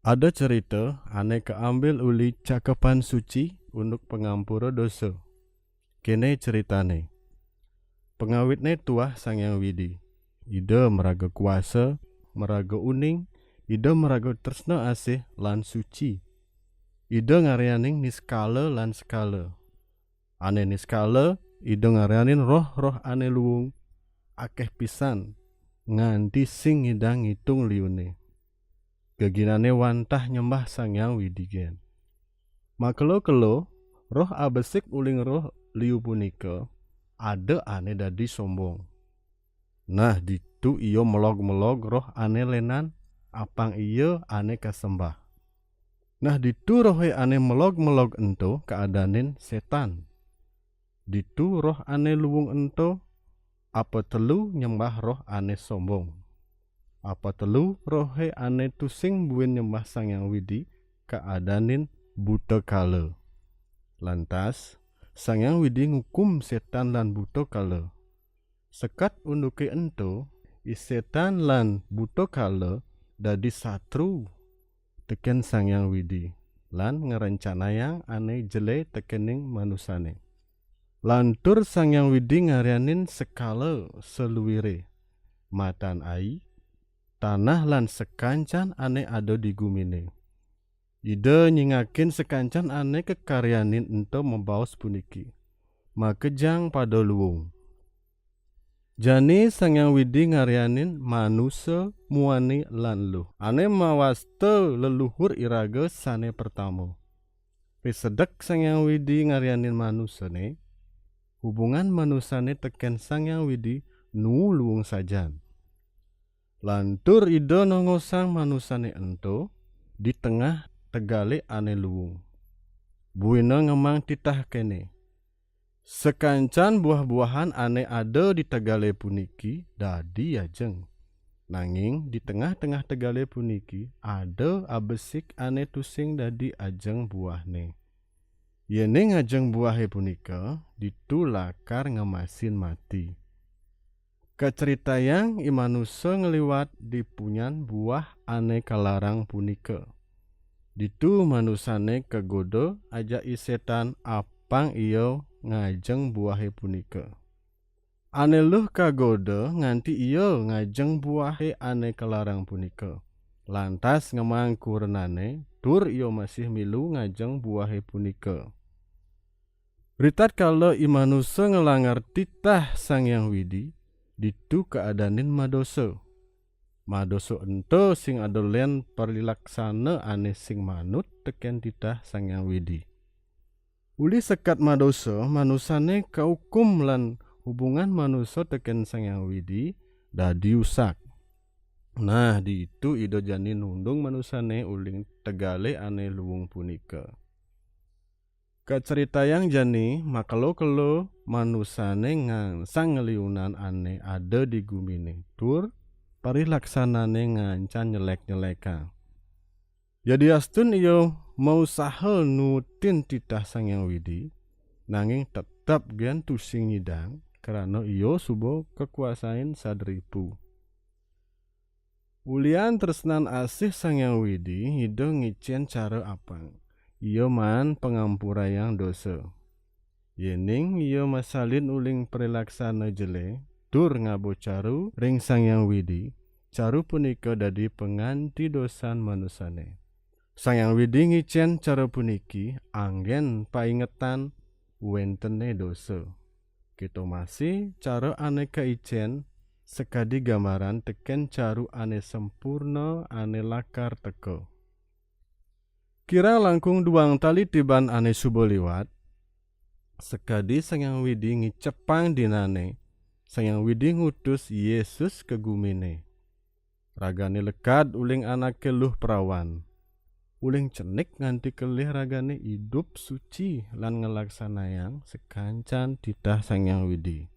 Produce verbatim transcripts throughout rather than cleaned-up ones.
Ada cerita ane kaambil uli Cakepan Suci unduk pangampura dosa. Kene ceritane. Pangawitne tuah Sang Hyang Widi. Ida maraga kuasa, maraga uning, Ida maraga tresna asih lan suci. Ida ngaryaning niskala lan sekala. Ane niskala, Ida ngaryanin roh-roh ane luung, akeh pisan, nganti sing ngidang ngitung liune. Geginane wantah nyembah Sang Hyang Widi gen. Makelo-kelo, roh abesik uling roh liu punika, ada ane dadi sombong. Nah, ditu iya melog-melog roh ane lenan, apang iya ane kasembah. Nah, ditu rohe ane melog-melog ento kaadanin setan. Ditu roh ane luung ento, apa telu nyembah roh ane sombong. Apa telu rohe ane tusing buin nyembah Sang Hyang Widi kaadanin buta kala. Lantas, Sang Hyang Widi ngukum setan lan buta kala. Sekat unduke ento, i setan lan buta kala dadi satru teken Sang Hyang Widi, lan ngrencanayang ane jele tekening manusane. Lantur Sang Hyang Widi ngaryanin sekala saluire, matan ai, tanah lan sakancan ane ada di gumine. Ida nyingakin sakancan ane kakaryanin ento mabaos puniki, "Makejang pada luung." Jani Sang Hyang Widi ngaryanin manusa muani lan luh. Ane mawasta leluhur iraga sane pertama. Risedek Sang Hyang Widi ngaryanin manusane, hubungan manusane teken Sang Hyang Widi nuu luung sajan. Lantur Ida nongosang manusane ento di tengah tegale ane luung. Buina ngemang titah kene, "Sakancan buah-buahan ane ada di tegale puniki dadi ajeng. Nanging di tengah-tengah tegale puniki ada abesik ane tusing dadi ajeng buahne. Yening ajeng buahe punika, ditu lakar ngemasin mati." Kacritayang i manusa ngliwat di punyan buah ane kalarang punika. Ditu manusane kagoda ajak i setan apang iya ngajeng buahe punika. Ane luh kagoda nganti iya ngajeng buahe ane kalarang punika. Lantas ngemang kurenane, tur iya masih milu ngajeng buahe punika. Ritatkala i manusa nglanggar titah Sang Hyang Widi, ditu kaadanin madosa. Madosa ento sing ada len parilaksana ane sing manut teken titah Sang Hyang Widi. Uli sekat madosa, manusane kaukum lan hubungan manusa teken Sang Hyang Widi dadi usak. Nah, ditu Ida jani nundung manusane uling tegale ane luung punika. Kacritayang jani makelo-kelo manusane ngangsang ngeliunan ane ada di gumine, tur parilaksanane ngancan nyelek-nyelekang. Yadiastun iya mausaha nuutin titah Sang Hyang Widi, nanging tetep gen tusing ngidang, krana iya suba kakuasain sadripu. Ulian tresnan asih Sang Hyang Widi, Ida ngicen cara apang. Iya maan pangampurayang dosa. Yening iya masalin uling prilaksana jele, tur ngaba caru ring Sang Hyang Widi, caru punika dadi panganti dosan manusane. Sang Hyang Widi ngicen cara puniki anggen paingetan wentene dosa. Kita masih cara ane kaicen sakadi gambaran teken caru ane sampurna ane lakar teka. Kirang langkung duang tali tiban ane suba liwat, sakadi Sang Hyang Widi ngicepang dinane, Sang Hyang Widi ngutus Yesus ka gumine. Ragane lekad uling anake luh prawan. Uling cenik nganti kelih ragane idup suci lan nglaksanayang sakancan titah Sang Hyang Widi.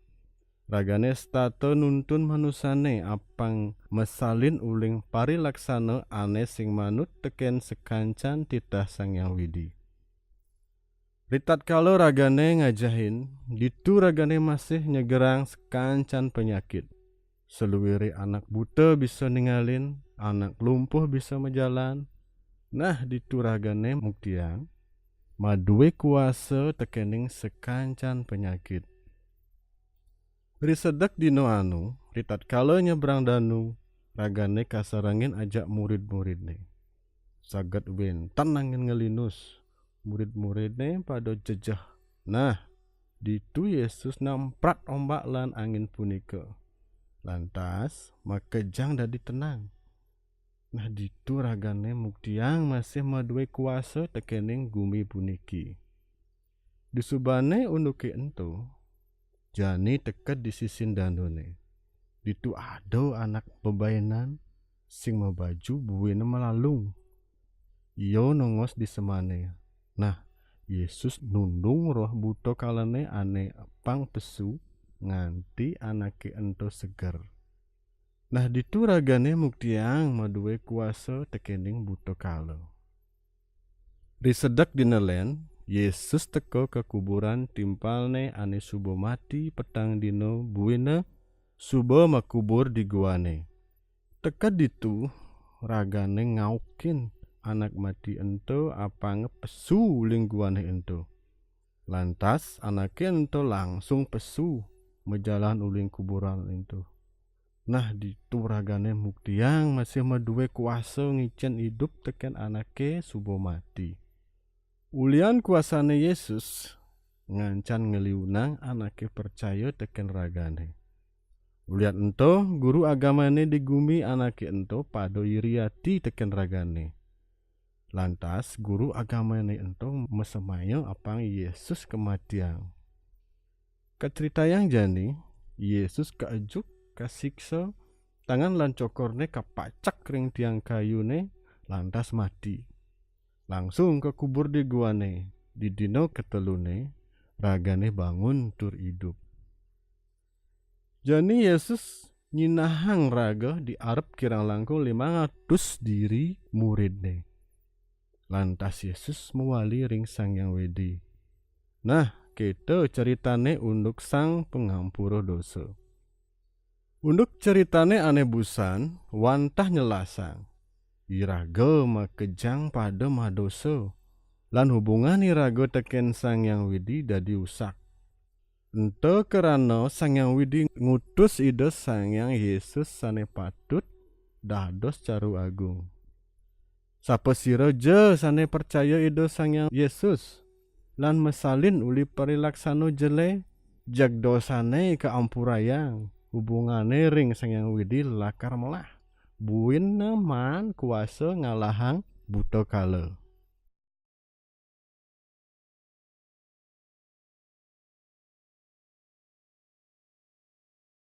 Ragane setata nuntun manusane apang masalin uling parilaksana ane sing manut teken sakancan titah Sang Hyang Widi. Ritatkala ragane ngajahin, ditu ragane masih nyegerang sakancan panyakit. Saluire anak buta bisa ningalin, anak lumpuh bisa majalan, Nah, ditu ragane muktiang maduwe kuasa tekening sakancan panyakit. Ri sedek dina anu, ritatkala nyebrang danu, ragane kasarengin ajak murid-muridne. Saget wenten angin ngelinus. Murid-muridne pada jejeh. Nah, ditu Yesus namprat ombak lan angin punika. Lantas, makejang dadi tenang. Nah, ditu ragane muktiang masih maduwe kuasa tekening gumi puniki. Disubane unduke ento, jani teked di sisin danune. Ditu ada anak bebaenan sing mabaju buine malalung. Ia nongos di semane. Nah, Yesus nundung roh buta kalane ane pang pesu nganti anake ento seger. Nah, ditu ragane muktiang maduwe kuasa tekening buta kala. Ri sedek dina len, Yesus teka ka kuburan timpalne ane suba mati petang dina buina suba makubur di guane. Teka ditu, ragane ngaukin anak mati ento apanga pesu uling guane ento. Lantas, anake ento langsung pesu majalan uling kuburan ento. Nah, ditu ragane muktiang masih maduwe kuasa ngicen idup teken anake suba mati. Ulian kuasane Yesus ngancan ngeliunang anake percaya teken ragane. Ulian ento, guru agamane di gumi anake ento pada iri ati teken ragane. Lantas, guru agamane ento masemaya apang Yesus kamatiang. Kacritayang jani, Yesus kaejuk, kasiksa, tangan lan cokorne kapacek ring tiang kayune, lantas mati. Langsung kakubur di guane, di dina katelune, ragane bangun tur idup. Jani Yesus nyinahang raga di arep kirang langkung limang atus diri muridne. Lantas Yesus mawali ring Sang Hyang Widi. Nah, keta ceritane unduk Sang Pangampura dosa. Unduk ceritane ane busan, wantah nyelasang. Iraga makejang pada madosa, lan hubungan iraga teken Sang Hyang Widi dadi usak. Ento krana Sang Hyang Widi ngutus Ida Sang Hyang Yesus sane patut dados Caru Agung. Sapasira ja sane pracaya Ida Sang Hyang Yesus lan masalin uli parilaksana jele, jeg dosane kaampurayang, hubungane ring Sang Hyang Widi lakar melah. Buina maan kuasa ngalahang buta kala.